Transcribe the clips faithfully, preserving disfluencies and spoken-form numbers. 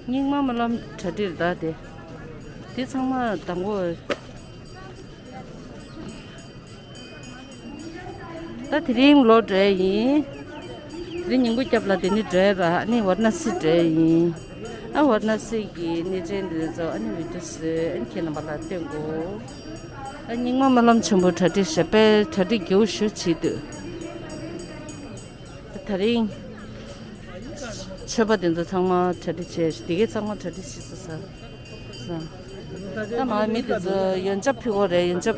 རྙིང་མ་སྨོན་ལམ་གྲ་སྒྲིག་རེད་ད་དེ། དེ་ཚང་མ་དང་པོ། ད་དེ་རིང་ལོ་འགྲོ་ཡིན། དེ་རིང་ཉིན་གུང་སྐྱབས་ལ་དེ་ནི་འགྲོ་ཡ་ར་ཨ་ནི་ཝར་ན་སི་འགྲོ་ཡ་ཡིན། ཨ་ཝར་ན་སི་གི་གནས་ཆེན་འདི་ཚོ་ཨ་ནི་བི་ཌིའོ་བཟོས་ཨ་ནི་ཁྱེད་རྣམ་པ་ལ་སྟོན་དགོས། ཨ་རྙིང་མ་སྨོན་ལམ་ཆེན་པོ་གྲ་སྒྲིག་བྱས་པས་གྲ་སྒྲིག་རྒྱུ་ཞུ་བྱེད་དུས། ད་རིང་མཆོད་པ་དེ་ཚོ་ཚང་མ་གྲ་སྒྲིག་བྱས། དེ་གའི་ཚང་མ་གྲ་སྒྲིག་བྱས་ས་ས། ད་མ་མི་དེ་ཚོ་ཡོན་ཆབ་ཕུལ་དགོས་རེད། ཡོན་ཆབ་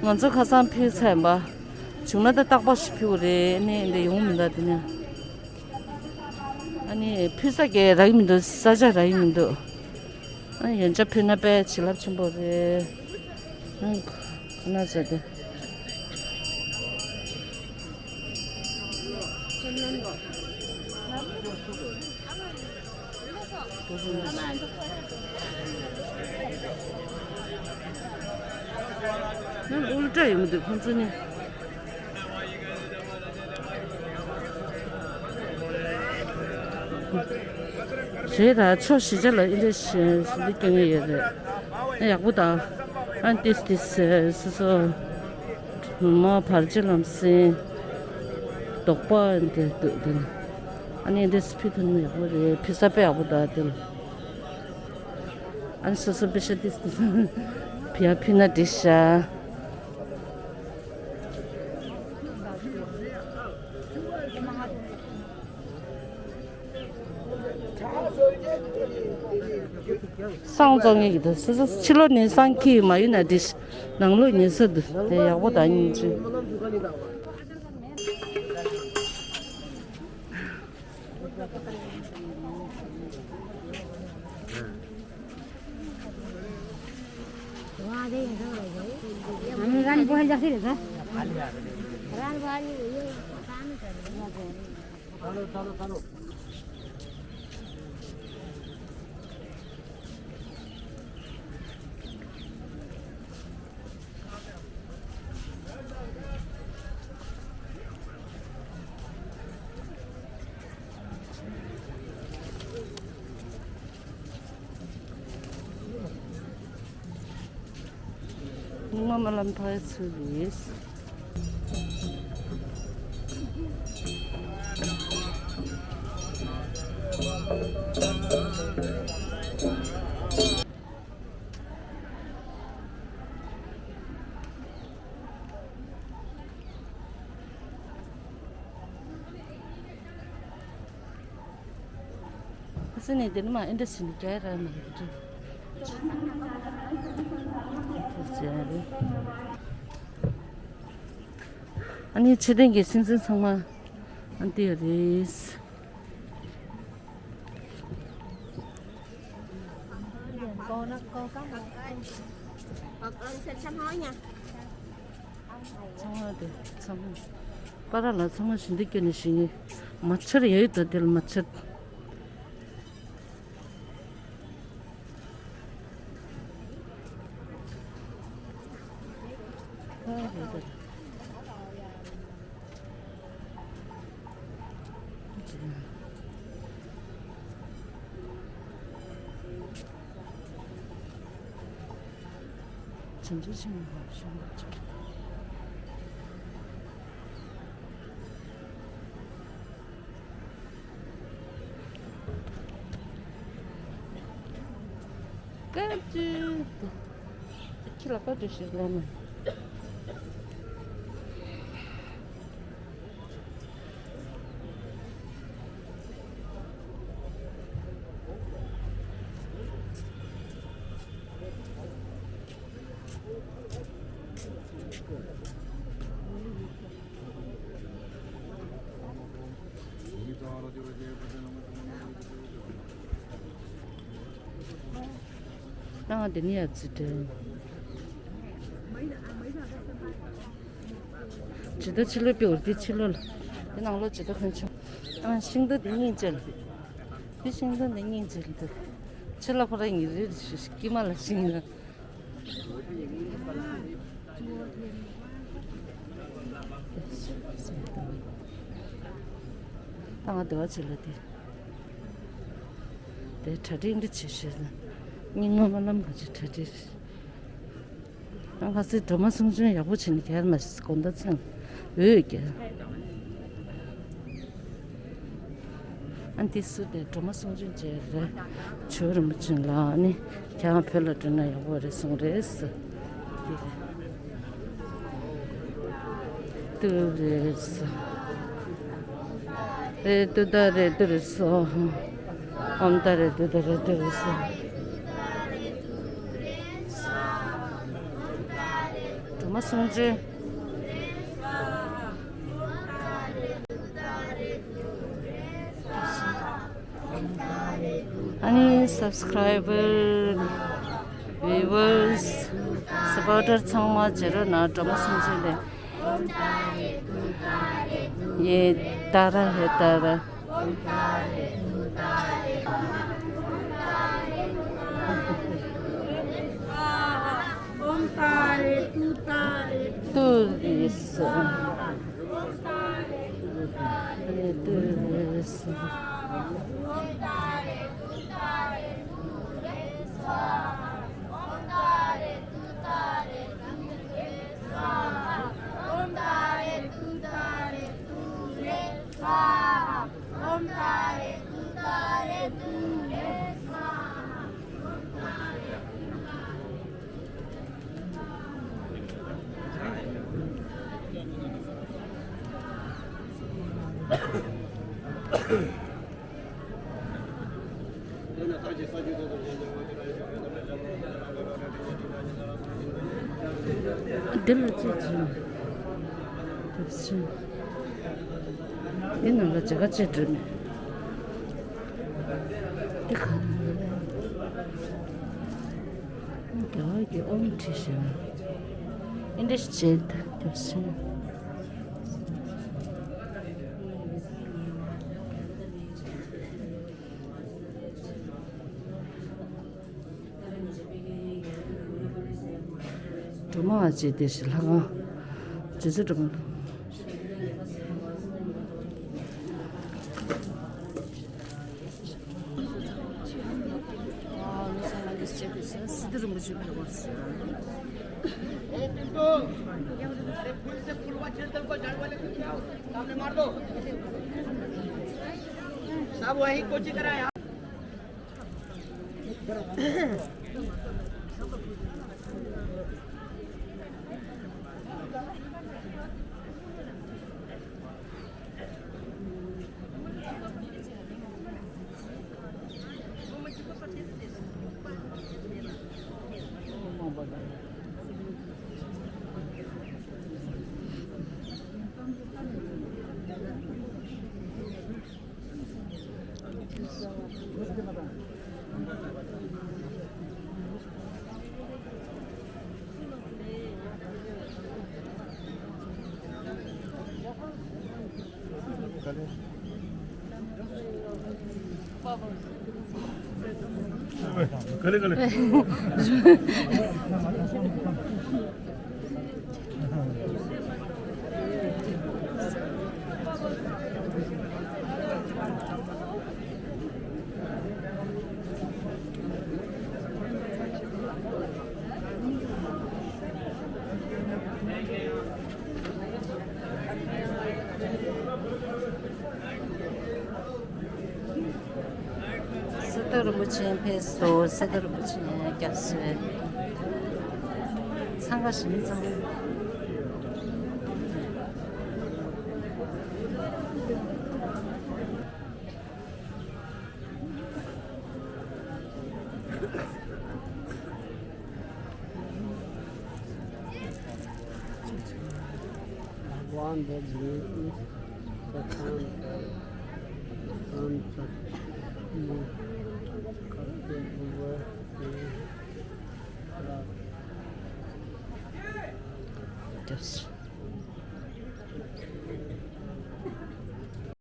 ང་ཚོ་ཁ་སང་ཕུལ་ཚར་ཡིན་པ། བྱུང་ན་ད་རྟག་པར་ཞིག་ཕུལ་དགོས་རེད། ཨ་ནི་འདི་ཡོང་མི་འདུག་དེ་ནས། ཨ་ནི་ཕུལ་ས་གི་རག་གི་མི་འདུག་ས་ཆ་རག་གི་མི་འདུག་ཨ་ནི་ཡོན་ཆབ་ཕུལ་ན་དཔེ་བྱིན་རླབས་ཆེན་པོ་རེད། ཨ་ཁོ་ན་ཟེར་ཏེ། ནང་ཨུལ་ཊ་ཡོང་གི་འདུག་ཁོང་ཚོ་ནི། རེད་ད། ཕྱོགས་བཞི་ཆ་ལ་ཨི་འདྲ་ཞིག་འདི་སྐྱོན་ཡོད་རེད། ཡག་པོ་དང་། ཨ་ཏིས་ཏིས་སོ་སོ། མ་བར་ཆད་ལམ་སེང་། དོགས་པ་འདི་འདུག་འདི། ཨ་ནི་འདི་སྤུས་ཐུང་ཡག་པོ་རེད། ཕི་ས་དཔེ་ཡག་པོ་འདུག་འདི། ཨ་ནི་སོ་སོ་པེ་ཤ་ཏིས་ཏིས། ཕི་ཡ་ཕི་ན་འགྲིག་ཤག་སང་བཙོང་ངེས་ཀྱི་འདུག་སོ་སོ་ཕྱི་ལོགས་ནས་སང་ཁྱི་མ་ཡོད་ན་འགྲིག་ནང་ལོགས་ཉལ་ས་འདུག་དེ་ཡག་པོ་དང་སྙིང་རྗེ། རྙིང་མ་སྨོན་ལམ་ཕར་ཚུར་རེད། ཁ་སང་ནས་དེ་ནི་མ་ཨེ་འདྲ་ཞིག་ནི་རྒྱ་ར་མ་རེད། ཨ་ནི་ཕྱི་དོན་གྱི་སེམས་ཅན་ཚང་མ་ཨ་འདི་རེད། ཚང་མ་དེ་ཚང་མ། པ་ར་ལ་ཚང་མ་ཞིང་འདི་སྐྱོ་ནས་ཞིང་ངེ་མ་ཆར་ཡོད་དོ་དེ་ལ་མ་ཆར། ནང་དེ་ནི་ཡ་ཙི་དྲན། ཇི་ལྟར་ཕྱི་ལོགས་པའི་འུར་དེ་ཕྱི་ལོགས་ལ། དེ་ནང་ལོགས་ཇི་ལྟར་ཁོན་ཆུང་། ཨ་ཤིང་རྟ་དེ་སྙིང་རྗེ་ལ། དེ་ཤིང་རྟ་དེ་སྙིང་རྗེ་ལ་འདུག་ཕྱི་ལ་ཁོ་ར་ཉིན་རེ་རེ་ཞིག་དཀྱིལ་མ་ལ་ཤིང་རྟ། ད་ང་འདི་བ་ཚོ་ལ་དེ། དེ་གྲ་སྒྲིག་འདི་བྱེད་ཤེས་ན། སྙིང་ནོར་མ་ལམ་ག་ཅིག་གྲ་སྒྲིག་རེད། ང་ཁ་སང་སྒྲོལ་མ་གསུང་ཆོས་ཡག་པོ་བྱས་ནས་གར་མ་དགོང་དག་མཚན་འོད་ཀྱི། ཨ་འདི་སུ་དེ་སྒྲོལ་མ་གསུང་ཆོས་མཇལ་རེད། ཇོ་བོ་རིན་པོ་ཆེ་ལ་ནི་ཁྱེད་རང་བོད་ལ་འགྲོ་ན་ཡག་པོ་རེད་གསུངས་རེད་ཟེར། ཏུ་རེ་སོ། རེ་ཏུ་ད་རེ་ཏུ་རེ་སོ། ཨོཾ་ད་རེ་ཏུ་ད་རེ་ཏུ་རེ་སོ། སྒྲོལ་མ་གསུང་ཆོས། ཨ་ནི་སབ་སི་ཀྲའི་བར། བིའུ་ཝར། སབ་པོར་ཊར་ཚང་མ་མཇལ་རོགས་གནང་། སྒྲོལ་མ་གསུང་ཆོས་ལ། ཡེ་ཏཱ་ར་ཧེ་ཏཱ་ར། ཏུ་རེ་སོ། ཏུ་རེ་སོ། འདི་ལ་ཅི་བྱུང་། དེ་བཞིན། འདི་ནང་ལ་མཇལ་ཁ་ཅིག་འགྲོ་ནས། འདི་གང་རེད། རྒྱ་གར་གྱི་ཨོམ་བྲིས་བཞག་ན། ཨིན་ཌི་ཤི་ཅེ་ད་དེ་བཞིན། སྒྲོལ་མ་བ་ཅེ་དེ་ཞིག་ལྷ་ཁང་། རྗེ་བཙུན་སྒྲོལ་མ། སིདྡྷི་རིན་པོ་ཆེ་ཕེབས་པ་ཟེར། ए पिंटू, अरे फिर से फुलवा चंदन को झाड़ वाले को क्या हो? सामने मार दो। सब वही कोची करा है। སིདྡྷི་རིན་པོ་ཆེ་ཕེབས་སོང་། སིདྡྷི་རིན་པོ་ཆེ་སྐྱབས་སུ། འཚང་ཁ་ཞིམ་ཙང་། भगवान बुद्ध ने इस कथन को हम सत्य करते हुए Just